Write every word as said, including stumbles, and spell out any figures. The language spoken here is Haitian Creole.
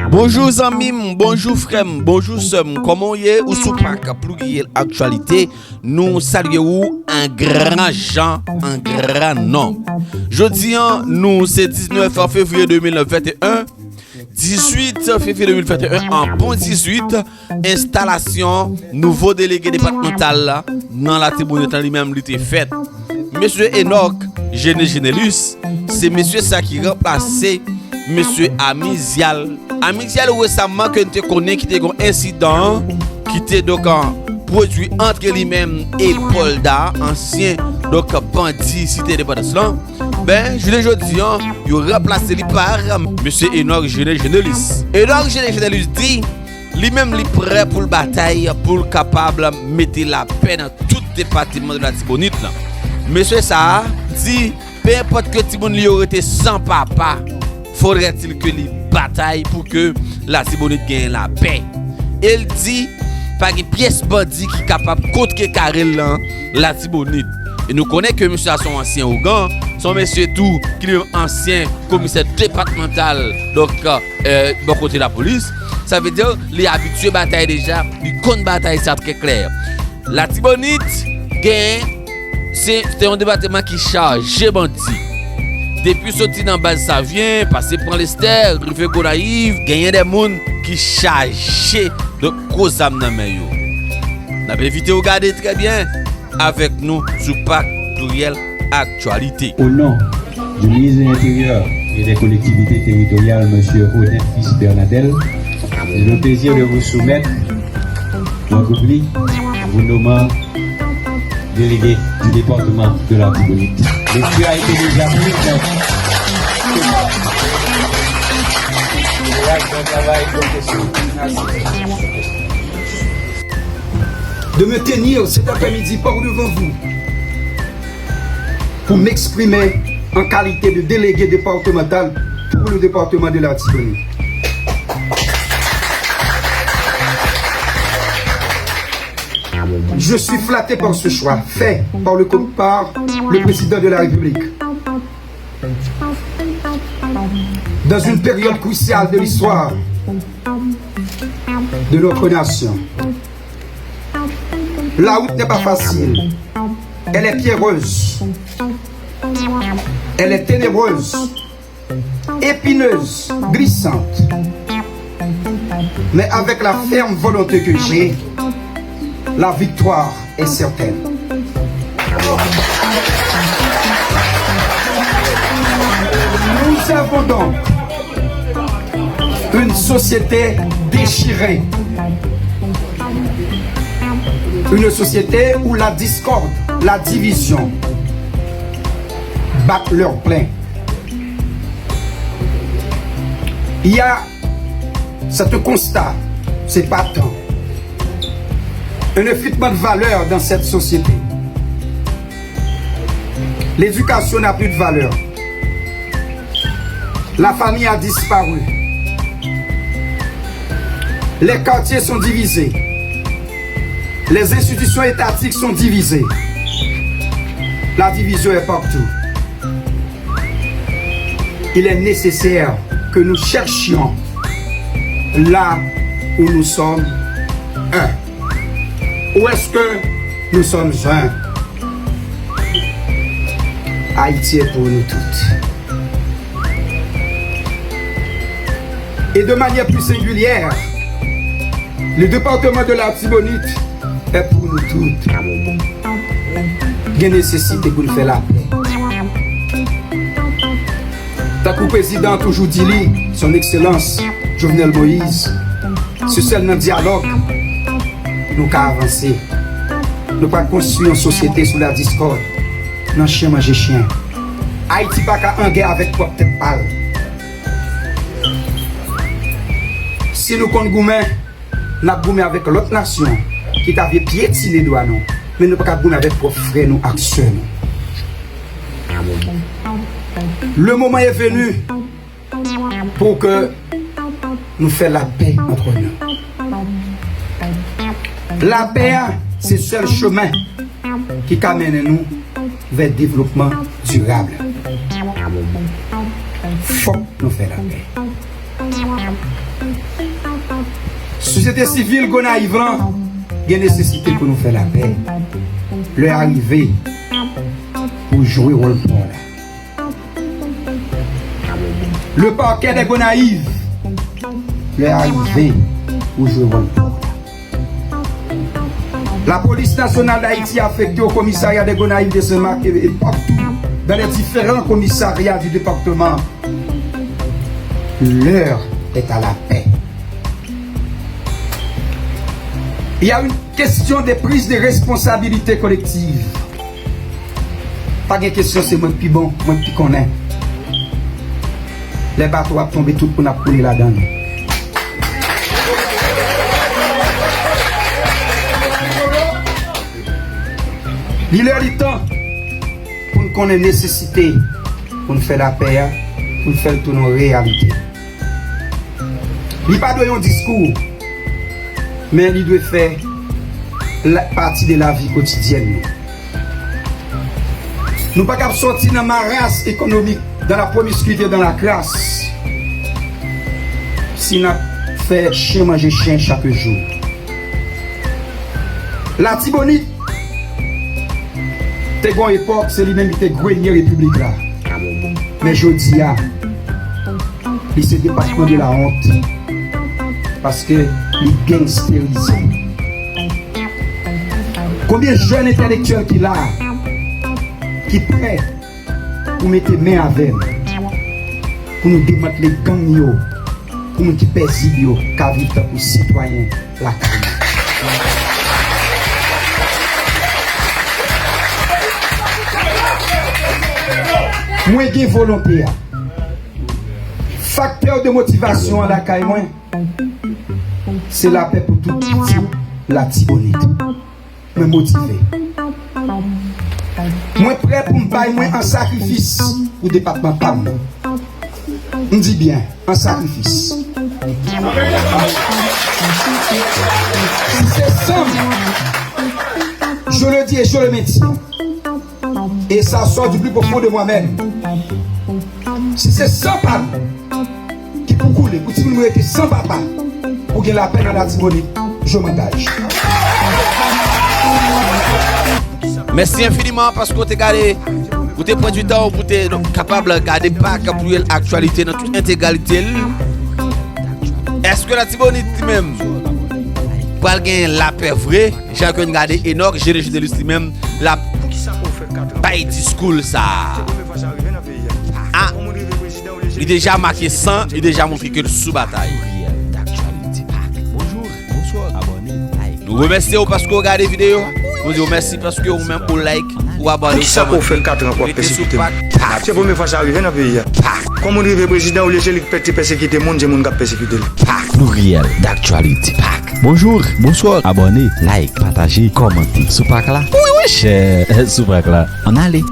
Bonjou zanmi m, bonjou frè m, bonjou sè m, kòman w ye? Ou sou Pak Pluriel Actualité, nou salye ou an gran jan, an gran nonb. Jodi an, nou se diznèf fevriye de mil venteyen, dizuit fevriye de mil venteyen, an bon dizuit, enstalasyon nouvo delege depatmantal la nan Latibonit lan, li menm li te fèt. Mesye Enock Gené Génélus, se mesye sa ki ranplase mesye Amizial. Amizial resaman ke n te konnen ki te gen yon ensidan ki te donk an pwodui ant li menm e Paul Da, ansyen donk bandi Site Endepandans lan. Ben, jounen jodi an, yo ranplase li pa mesye Enock Gené Génélus. Enock Gené Génélus di, li menm li prè pou l batay pou l kapab mete lapè nan tout depatman de Latibonit lan. Mesye sa a di, pe enpòt ke timoun li yo rete san papa, fodrètil ke li batay pou ke Latibonit genyen lapè. E l di, pa gen pyès bandi ki kapab kontre kare l nan Latibonit. E nou konnen ke mesye a se yon ansyen ougan, se yon mesye tou ki li menm ansyen komisè depatmantal, donk, e, bò kote lapolis. Sa vle di, li abitye batay deja, li konn batay sa trè klè. Latibonit gen, se, se yon depatman ki chaje bandi. Depi soti nan baz Savyen, pase pran Lestè, rive Gonayiv, genyen de moun ki chaje de gwo zam nan men yo. N ap envite w gade trè byen avèk nou sou Pak Pluriel Actualité. Au nom du ministre de l'Intérieur et des Collectivités Territoriales, monsieur Odin Fils Bernadel, j'ai le plaisir de vous soumettre mon oubli en vous nommant délégué du département de l'Artibonite. Lecture a été déjà prise. Courage, bon travail, professeur. Merci. De me tenir cet après-midi par devant vous pour m'exprimer en qualité de délégué départemental pour le département de l'Artibonite. Je suis flatté par ce choix fait par le, par le président de la République. Dans une période cruciale de l'histoire de notre nation, la route n'est pas facile. Elle est pierreuse. Elle est ténébreuse, épineuse, glissante. Mais avec la ferme volonté que j'ai, la victoire est certaine. Nous avons donc une société déchirée. Une société où la discorde, la division battent leur plein. Il y a, c'est un constat, c'est patent. Un effritement de valeurs dans cette société. L'éducation n'a plus de valeur. La famille a disparu. Les quartiers sont divisés. Les institutions étatiques sont divisées. La division est partout. Il est nécessaire que nous cherchions là où nous sommes un. Où est-ce que nous sommes un? Haïti est pour nous toutes. Et de manière plus singulière, le département de l'Artibonite est pour nous toutes. Gen nesesite pou n fè lapè. Tankou prezidan an toujou di li, Son Ekselans Jovenel Moïse, se sèl nan dyalòg nou ka avanse. Nou pa konstwi yon sosyete sou la diskòd, nan chen manje chen. Ayiti pa ka an gè avèk pwòp tèt pa l. Si nou konn goumen, n ap goumen avèk lòt nasyon ki ta vle pyetine dwa nou, men nou pa ka goumen avèk pwòp frè nou ak sè nou. Le moment est venu pour que nous fassions la paix entre nous. Lapè a, se sèl chemen ki ka mennen nou vè devlopman dirab. Fòk nou fè lapè. Sosyete sivil Gonayiv lan gen nesesite pou nou fè lapè. Lè a rive pou jwe wòl pa w la. Le parquet de Gonayiv, lè a rive pou jwe wòl pa w la. La police nationale d'Haïti affectée au commissariat de Gonayiv, de Saint-Marc et, et partout dans les différents commissariats du département. L'heure est à la paix. Il y a une question de prise de responsabilité collective. Pa gen kesyon se mwen k pi bon, mwen k pi konnen. Lè bato ap tonbe, tout moun ap koule ladan l. Li lè li tan pou n konnen nesesite pou n fè lapè a, pou n fè l tounen yon reyalite. Li pa dwe yon diskou, men li dwe fè la, pati de lavi kotidyèn nou. Nou pa kab sòti nan maras ekonomik, dans la promiscuité, dans la crasse, si n ap fè chen manje chen chak jou. Latibonit te gon epòk, se li menm ki te grenye repiblik la. Men jodi a, li se depatman de la honte, paske li gangsterize. Konbyen jèn entèlektyèl ki la, ki prè pou mete men avè m, pou nou demantle gang yo, pou moun ki pèzib yo ka viv tankou sitwayen lakay yo. Mwen gen volonte a. Faktè de motivasyon an lakay mwen, se lapè pou tout pitit Latibonit. Mwen motive. Mwen prè pou m bay mwen an sakrifis pou depatman pa m nan. M di byen, an sakrifis. Si se san m, je le dis et je le maintiens, et ça sort du plus profond de moi-même. Si se san pa m ki pou koule, pou timoun mwen rete san papa, pou gen lapè nan Latibonit, je m'engage. Mèsi enfiniman paske w te gade, ou te pran di tan w pou te kapab gade Pak Pluriel Aktyalite nan tout entegralite l. Èske Latibonit li menm pral gen lapè vre? Jan ke n gade Enòk Jean de Judelus li menm l ap bay diskou l sa a. Li deja make san, li deja montre ke l sou batay. Nou remèsye w paske w gade videyo. Nou di w mèsi paske ou menm ou like, ou abòne, ou kòmante. Rete sou Pak. Se premye fwa sa rive nan peyi a. Kòm moun rive prezidan, olye se li k pèsekite moun, se moun k ap pèsekite l. Pak. Pluriel d'actualité. Pak. Bonjour, bonsoir, abòne, like, pataje, kòmante. Sou Pak la? Wi, wi, chè, sou Pak la. Ann ale.